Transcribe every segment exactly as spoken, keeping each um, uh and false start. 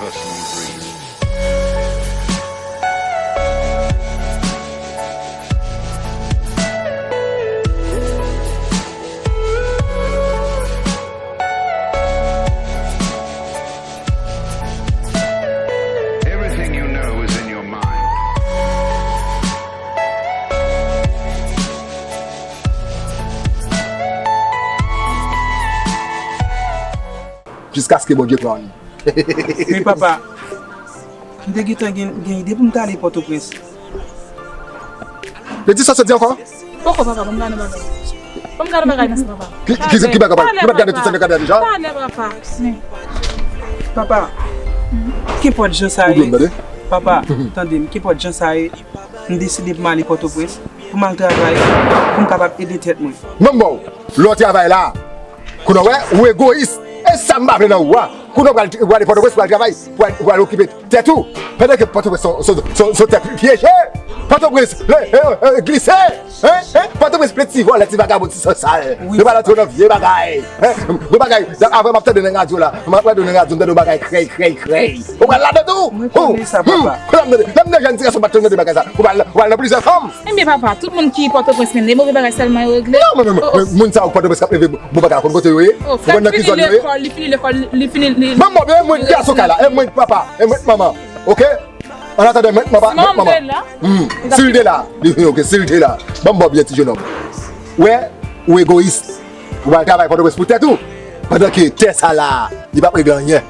Everything you know is in your mind. Jiskaske Bondye pran li. Men papa, m te gentan gen, gen ide pou m ta ale Pòtoprens. Te di sa, sa di ankò? Poko, papa, ban m gade bagay. Ban m gade bagay nan sa, papa. Ki, ki, ki bagay, papa? Talè, papa. Ou pa t gade tout sa nan gade deja? Talè, papa. Papa, kenpòt jan sa ye. Papa, tande m, kenpòt jan sa ye, m deside pou m ale Pòtoprens, pou m al travay, pou m kapab ede tèt mwen. Manman w, lè w travay la, kounye a w wè, ou egoyis. E sa m pa vle nan ou a. Kounye a w pral, ou pral ale Pòtoprens, ou pral travay, ou pral, ou pral okipe tèt ou. Pandan ke Pòtoprens se yon, se yon, se yon, se yon tè pyeje. Pòtoprens, le, e, e, glise. Hein? Hein? Pòtoprens plen ti vòlè, ti vagabon, ti san sal. Wi. Yo pral antre nan vye bagay. Hein? Bon bagay, avan m ap tande nan radyo la, m ap tande nan radyo, m tande yon bagay krèy, krèy, krèy. Ou pral ladan tou? Mwen konnen sa, papa. Lè m nan, lè m nan jèn ti gason, m pa t tande bagay sa. Ou pral, ou pral nan plizyè fanm. Ebyen papa, tout moun ki Pòtoprens menm, e move bagay sèlman yo regle? Non, men, men, men, moun sa yo Pòtoprens k ap leve bon bagay, konn kote yo ye? Ou konn nan ki zòn yo ye? Li fini lekòl, li fini lekòl, li, li, li fini. Ban m mwen, mwen gason kay la, e mwen papa, e mwen manman. Oke? An atandan, mwen papa, mwen manman. Hmm. Si l te la, li, oke, si l te la. Ban m ba w byen, ti jenòm. Wè, ou egoyis. Ou pral travay Pòtoprens pou tèt ou. Pandan ke tè sa la, li p ap regle anyen.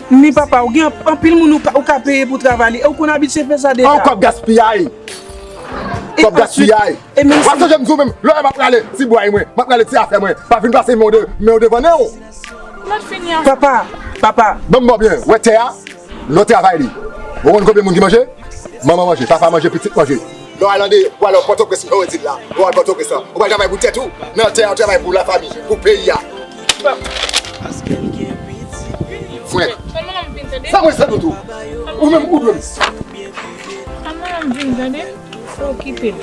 Men papa, ou gen anpil moun ou ka, ou ka peye pou travay li, e ou konn abitye fè sa deja. An kòb gaspiyay. Kòb gaspiyay. W ap sonje m di w menm, lè m ap rale ti bwa mwen, m ap rale ti afè mwen, pa vin pase men w de, men w devan nen w. Lòt fini an. Papa, papa. Ban m ba w byen, wè tè a, lè w travay li. Ou konn konbyen moun ki manje? Manman manje, papa manje, pitit manje. Lè w al nan de, ou al Pòtoprens, ou di la, ou al Pòtoprens la. Ou pral travay pou tèt ou, nan tè a, ou travay pou lafanmi, pou peyi a. Frè. Sa mwen se nou tou. Ou menm ou dwe m. An manman m vin, tande. Fò w kite l.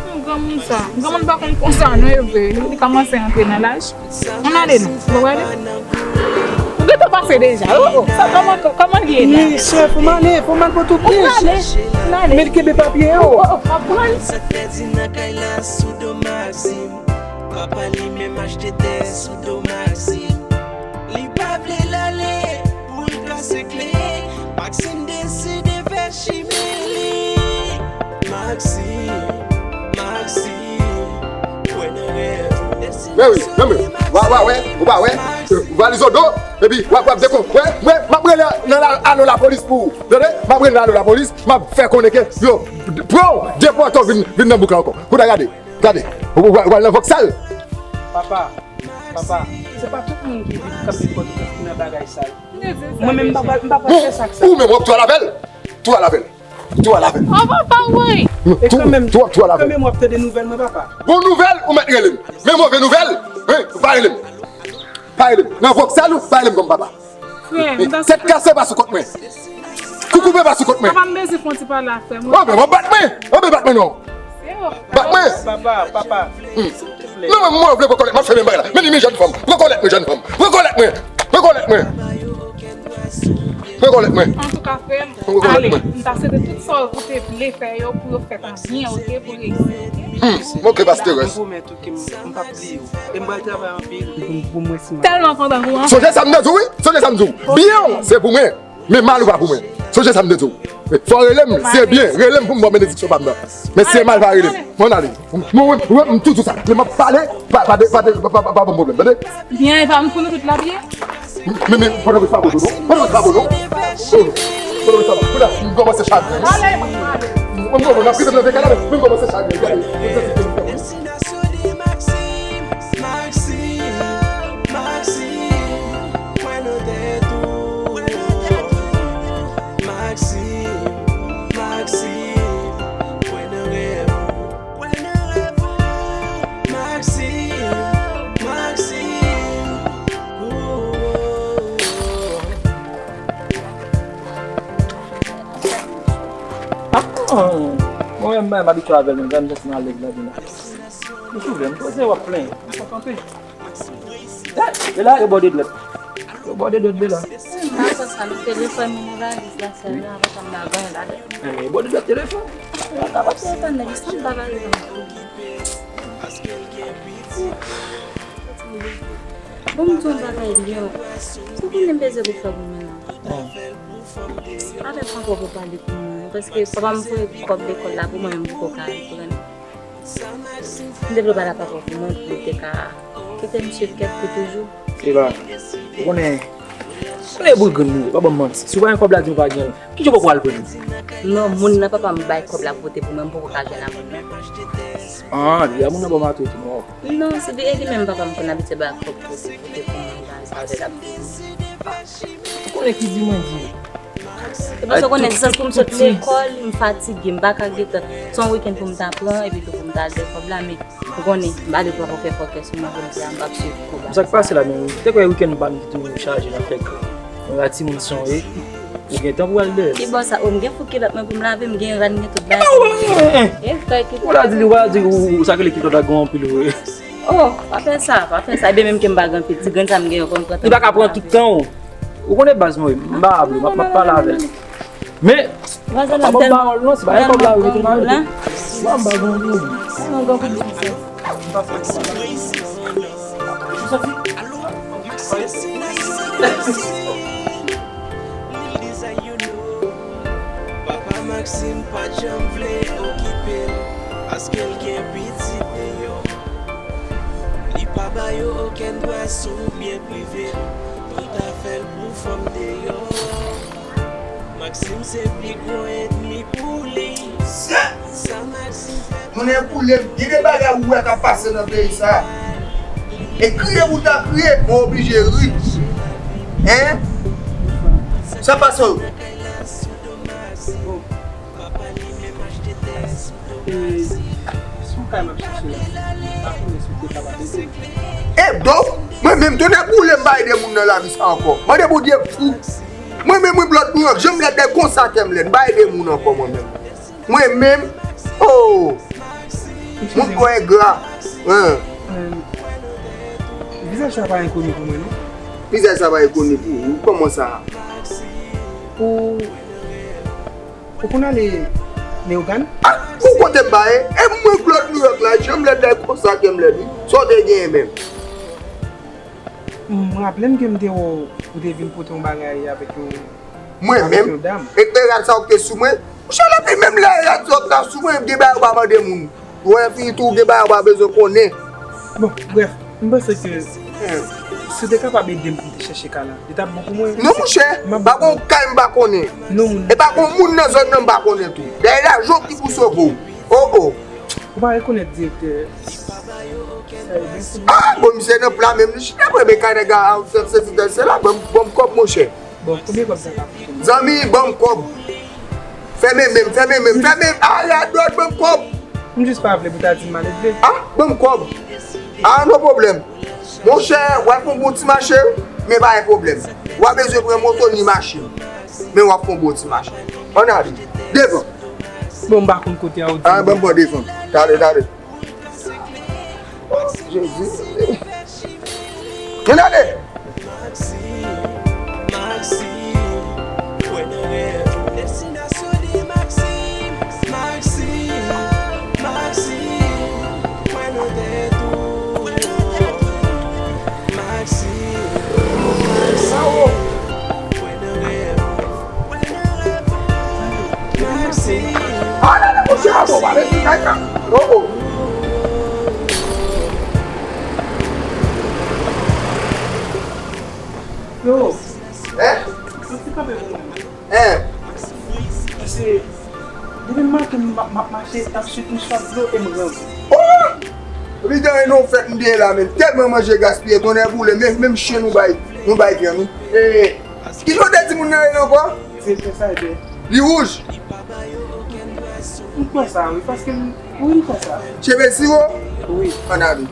Humm, granmoun sa. Granmoun pa konn konsa non, e vre. Li kòmanse antre nan laj. Ann ale non. Ou prale? Ou gentan pase deja. Oh, oh. Sa kòman, kòman li ye la? Wi, chèf, fò m ale, fò m al Pòtoprens. Ou prale? Ann ale. Men kenbe papye yo. Oh, oh, oh, w ap pran l. Sa k pèdi nan kay la sou do Maxime. Papa li menm achte tè sou do Maxime. Li pa vle l ale pou l kase kle. Maxime deside fè chimen li. Maxime, Maxime, kwè nan rèv ou. Men wi, men wi. Wa, wa, wè, ou pa wè. Valiz o do, epi w ap, w ap dekon. Wè, wè, m ap rele nan la, alo lapolis pou ou. Tande? M ap rele nan alo lapolis, m ap fè konnen ke yo pran w, depòte w vin, vin nan bouk la ankò. Kounye a gade, gade. Ou, ou, ou al nan Vòksal. Papa, papa, se pa tout moun ki viv, k ap viv Pòtoprens ki nan bagay sa yo. Mwen menm, m pa pral, m pa pral fè sa ak sa. Ou menm, w ap tou al avè l. Tou al avè l. Tou al avè l. Oh, papa, woy. E kanmenm, tou, tou al avè l. Kanmenm, w ap tande nouvèl mwen, papa. Bon nouvèl, ou mèt rele m. Men move nouvèl, wi, ou pa rele m. Pa rele m. Nan Vòksal, ou pa rele m kòm papa. Frè, m ta... Tèt kase pa sou kont mwen. Kou koupe pa sou kont mwen. Papa, m bezwen fè yon ti pale ak frè m. Anben, anben, bat mwen. Anben, bat mwen non. Bat mwen. Papa, papa, silvouplè. Non, men mwen vle pran kòlèt, m ap fè menm bagay la. Men li, men jèn fanm. Pran kòlèt mwen, jèn fanm. Pran kòlèt mwen. Pran kòlèt mwen. Pran kòlèt mwen. Antouka, frè m, ale. M ta swete tout sa ou te vle fè yo pou yo fèt an byen, oke, pou reyisi, oke? Hmm, m oke, pastè. Mwen pwomèt ou ke m, m p ap bliye w. E m pral travay anpil. Pou, pou mwen, si m... Tèlman kontan pou ou. Sonje sa m te di w, wi. Sonje sa m di w. Byen w, se pou mwen. Men mal ou pa pou mwen. Sonje sa m te di w. Fò w rele m, si se byen, rele m pou m ba w benediksyon pa m nan. Men si se mal, pa rele m. Mwen ale. Mwen, mwen, mwen, m tou di w sa. Men m ap pale, pa, pa, pa, pa, pa ban m pwoblèm, tande? Byen, e pa m pou nou tout la byen? Men, men, pandan mwen pa bon, non? Pandan mwen pa bon, non? Oh, pandan mwen pa bon. Kounye a, m kòmanse chagren, wi. Ale, ale. Mwen, mwen, mwen, n ap kite nan vye kay la, men, men m kòmanse chagren, gade. Maxime, Maxime, Maxime, kwè nan tèt ou. Maxime, Maxime, kwè nan rèv ou. Kwè nan rèv ou. Maxime, Maxime. Ou, ou, ou. Ah, mwen menm, m abitye avè l, men, m santi m alèz ladan la. Ou sou vle, m poze w ap plenyen. Ou pa kanpe. E la, yo ba w de dwèt. Yo ba w de dwèt, Bela. Sa, sa, sa, nou telefòn, nou nan valiz la, sèlman, apre sa, m pa gen ladan. Enben, bò de dwat telefòn. Telefòn, nèg, sa m pa valiz la. Bon, m di yon bagay, Lyon. Se pou m bezwen pou fè pou mwen la. Avèk papa pou pale pou mwen, paske papa m voye kòb lekòl la pou mwen, m poko ka al pran. M te vle pale ak papa pou mwen, pou l te ka kite m swiv kèk kou toujou. Eva, ou konnen, konnen boul grenn nou ye, pa ban m manti. Si w pa gen kòb la, di m pa gen l. Kijan w poko al pran l? Non, moun nan papa m bay kòb la pote pou mwen, m poko ka jwenn ak moun nan. Ah, deja moun nan ba w mato tou, non. Non, se li, e li menm papa m konn abitye bay kòb pote, pote pou mwen, sa l ap di. Ou konnen ki di mwen di. Se paske w konnen, se pou m sot lekòl, m fatige, m pa ka gentan. Se yon wikenn pou m ta pran, epi tou pou m ta al fè kòb la, men ou konnen, m pa t poko fè fòkè sou mwen pou m di a m p ap swiv kou ba. Sa k pase la menm? Te kwè wikenn pa m ki toujou chaje nan fè yon la timoun sonje. Ou gen tan pou al dèyè. Ki bò sa? O, m gen fou kilòt mwen pou m lave, m gen rad, m gen tout bagay. E frè ki. Ou la di li, ou la di ou sa k rele kilòt la gen anpil vre. Oh, pa fè sa, pa fè sa. Ebyen menm ke m pa gen anpil, ti grenn sa m gen yo konn pran tan. Li pa ka pran tout tan ou. Ou konnen baz mwen, m pa ap, m ap pale avè l. Men, pa ban m pawòl non, se pa yon kòb la ou mete nan men. Ban m ba granmoun. Papa Maxime pa t janm vle okipe l, paske l gen pitit deyò. Li pa ba yo okenn dwa sou byen prive l, tout afè l pou fanm deyò. Maxime se pi gwo ènmi pou li. Sa Maxime fè. Tounen boule m, gen de bagay ou wè k ap pase nan peyi sa. E kriye pou ta kriye, mwen oblije ri. Hein? Sa pase w? Bon. E, se yon kay m ap chèche la. M pa konnen si w te kapab ede m. Ede w? Mwen menm, tounen boule m pa ede moun nan lavi sa ankò. Mande Bondye pou. Mwen menm, mwen blòd mwen, jan m lèd lèd konsa kè m lèd. M pa ede moun ankò mwen menm. Mwen menm, oh! Moun twò engra. Hein. Vizaj sa pa enkoni pou mwen, non. Vizaj sa pa enkoni pou ou. Kòman sa? Ou, ou konn ale Leyogàn? Ah, ou kote m ba ye? E mwen Claude New York la, jan m lèd lèd konsa ke m lèd, wi. Sa w te genyen menm? M raple m ke m te wè w, ou te vin pote yon bagay avèk yon Mwen menm? Avèk yon dam. E, e rad sa w te sou mwen? Monchè, depi menm lè rad sa w t ap sou mwen, gen bagay ou pa mande moun. Ou wè fini tou, gen bagay ou pa bezwen konnen. Bon, brèf, m panse ke si w te kapab ede m pou m te chèche kay la, li t ap bon pou mwen. Non, monchè, pa gon kay m pa konnen. Non, moun. E pa gon moun nan zòn nan m pa konnen tou. Dèyè lajan ki pou sove w. Oh, oh. Ou pa rekonèt direktè. Ah, bon, misye nan pla menm. Li chita premye kay nèg a, se, se, se, se la, ban m, ban m kòb, monchè. Bon, konbyen kòb sa ka koute m? Zanmi, ban m kòb. Fèmen men m, fèmen men m, fèmen men m. Arè a dwòt, ban m kòb. M jis pa vle pou ta di m maledve. Ah, ban m kòb. Ah, no pwoblèm. Monchè, w ap fè yon bon ti mache, men pa gen pwoblèm. W ap bezwen pran moto ni machin. Men w ap fè yon bon ti mache. Ann ale. Devan. Bon, m pa konn kote a ou di. Ah, ban m pran devan. Tande, tande. Oh, Jezi. Ann ale. Maxime, Maxime, kwè nan rèv ou. Destinasyon de Maxime, Maxime, Maxime, kwè nan tèt ou. Maxime, Maxime, kwè nan rèv ou. Ann ale, monchè, a bon, pale ti kaka. Oh, oh. Yo. Hein? Mwen te kanpe pou mwen. Hein? Paske depi maten m ap, m ap mache, m ap swiv yon chòt dlo e m ranse. Oh! Epi dan yon fèt m te ye la menm. Tèlman manje gaspiye, tonnè boule, menm, menm chen nou bay, nou bay vyann, wi. Eh, ki jan w te di moun nan rele ankò? Direktè Cyber. Li wouj? M kwè sa, wi, paske m, wi, m kwè sa. Cheve siwo? Wi. Ann ale.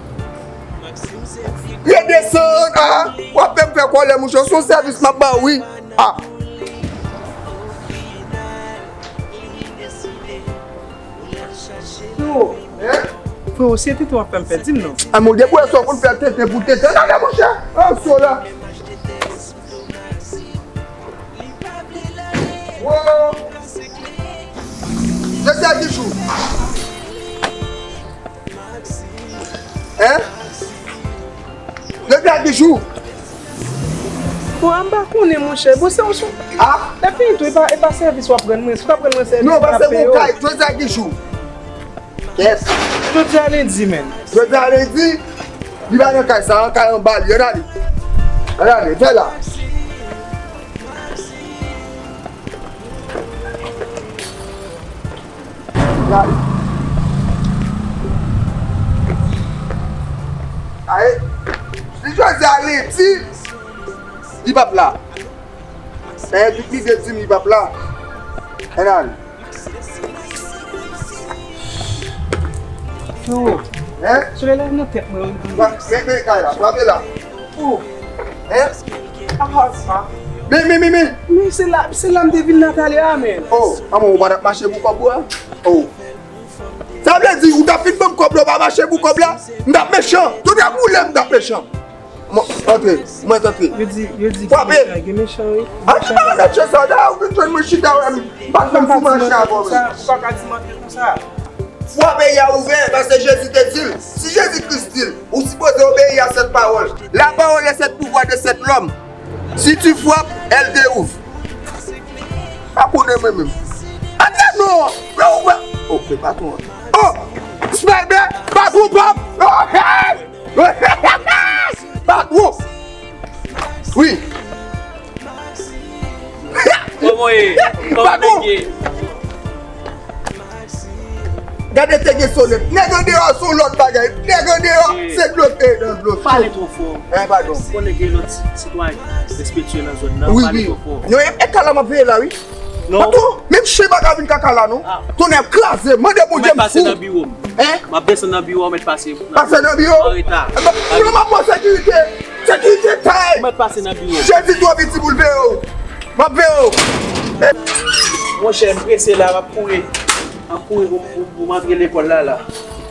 Redesann, ah, w ap fè m fè kòlè, monchè, se yon sèvis m ap ba w, wi. Ah. Yo. Hein? Freo, se tenten w ap fè m fè, di m non. Ah, mon Dye, bwè sa w konn fè tenten pou tenten. Ann ale, monchè. An so la. Diplomasi, diplomasi, Wo! Jodi a ki jou? Hein? Jodi a ki jou? Bon, m pa konnen, monchè. Bon, se yon sou. Ah? Lè fini tou, e pa, e pa sèvis w ap rann mwen. Si w t ap rann mwen sèvis, non, m pa pase pou w kay. Jodi a ki jou? Kèt. Jodi a lendi, menn. Jodi a lendi, li pa nan kay sa, nan kay anba li. Ann ale. Ann ale, fè la. Ann ale. Ay, si Jodi a lendi, li p ap la. Dayè, tout lide di m li p ap la. Ann ale. Yo, hein? Solèy la nan tèt mwen, wi. Men, men, kay la, frape la. Oh. Hein? Ah, sa. Men, men, men, men. Men se la, se la m te vin nan talè a, men. Oh, anmwe, ou pa t ap mache pou kòb ou a? Oh. Sa vle di, ou t ap fin ban m kòb la, ou pa mache pou kòb la? M t ap mechan. Tout ap boule, m t ap mechan. Mwen antre, mwen antre. Yo di, yo di gen mechan, gen mechan, wi. Antre nan relasyon sa, dayè ou vin jwenn mwen chita, wè m pa t menm pou mache avè w. Ou pa ka di m antre konsa. Fwa peyi a ouvè, paske Jezi te di l. Si Jezi Kris di l, ou sipoze obeyi a sèt pawòl. La parole est sept pouvoir de sept l'homme. Si tu frappes, elle te ouvre. Pa konnen mwen menm. Antre non! Yo ouvè! Oh, men patwon an. Oh! Spider! Patwon p ap! Oh, hey! Patwon! Wi. Kòman w ye? Kòman nèg ye? Gade tèt gen solèt. Nèg andeyò se yon lòt bagay. Nèg andeyò se dlo, eh, nan dlo cho. Pale twò fò. Eh, padon. Konnen gen lòt sitwayen respektye nan zòn nan. Wi, wi. Pale twò fò. Non, e, e kala m ap veye la, wi. Non. Patwon, menm chen pa ka vin kaka la, non. Ah. Tonnè kraze, mande Bondye m fou. Ou mèt pase nan biwo m. Hein? M ap desann nan biwo a, ou mèt pase nan. Pase nan biwo? An reta. Ebyen, non, m ap pran sekirite. Sekirite tay! Ou mèt pase nan biwo. Jezi twò piti pou l veye w. M ap veye w. Monchè, m prese la, m ap kouri. M ap kouri pou, pou, pou m antre lekòl la, la.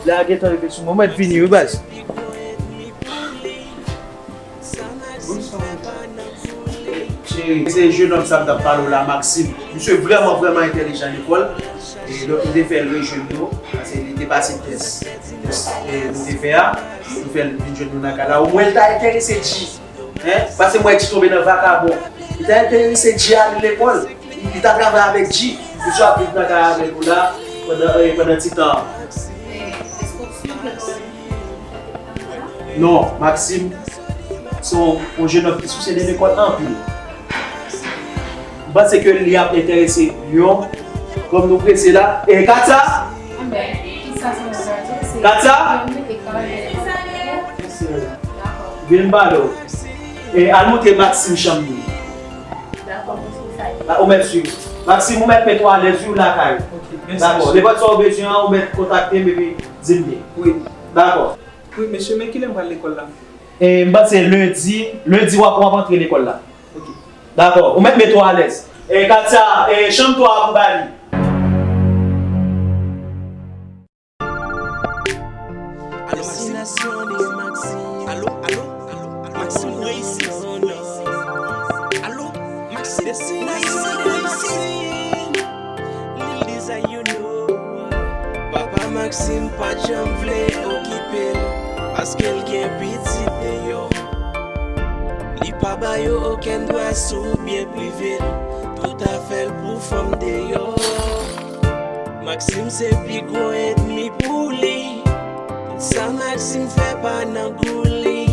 Lè a gentan rive sou mwen, m mèt vini, wi, baz. Cheri, se jennonm sa m t ap pale w la, Maxime. Misye vrèman, vrèman entèlijan lekòl. E donk, nou te fè l rejwenn nou, paske li te pase tès. Tès, e, nou te fè a, nou fè l vin jwenn nou nan kay la. Omwen, l ta enterese G. Hein? Paske m wè G tonbe nan vakabon. Li ta enterese G ale lekòl. Li, li ta travay avèk G. Misye ap viv nan kay avèk nou la pandan, e, pandan ti tan an. Non, Maxime, se yon, yon jennonm ki sousye de lekòl anpil. M panse ke li ap enterese Lyon, kòm nou prese la. E Katia? Katia? Vin m pale w. E al montre Maxime chanm li. Ah, ou mèt swiv. Maxime, ou mèt met ou alèz, wi, ou lakay. Dakò. Nenpòt sa ou bezwen an, ou mèt kontakte m epi di m li. Wi. Dakò. Wi, mesye, men kilè m pral lekòl la? E, m panse lendi, lendi w ap, w ap antre lekòl la. Ok. Dakò, ou mèt met ou alèz. E, Katia, e, chanm twa a pou ba li. Alo, Maxime. Alo, alo, alo, Maxime, reyisi. Alo, Maxime, reyisi. Lil Design, you know. Papa Maxime pa t janm vle okipe l, paske l gen pitit deyò. Li pa ba yo okenn dwa sou byen prive l, tout afè l pou fanm deyò. Maxime se pi gwo ènmi pou li. Tout sa Maxime fè pa nan gou li.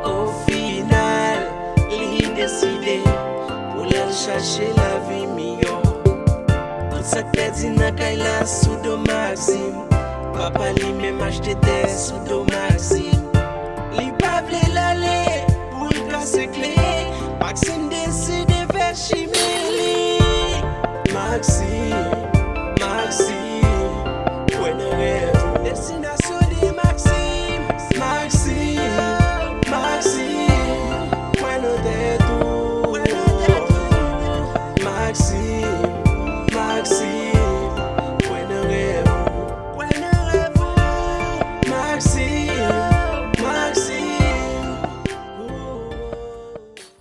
O final, li deside pou l al chache lavi miyò. Tout sa k pèdi nan kay la sou do Maxime. Papa li menm achte tè sou do Maxime. Li pa vle l ale pou l kase kle. Maxime deside fè chimen li. Maxime, Maxime, kwè nan rèv ou. Destinasyon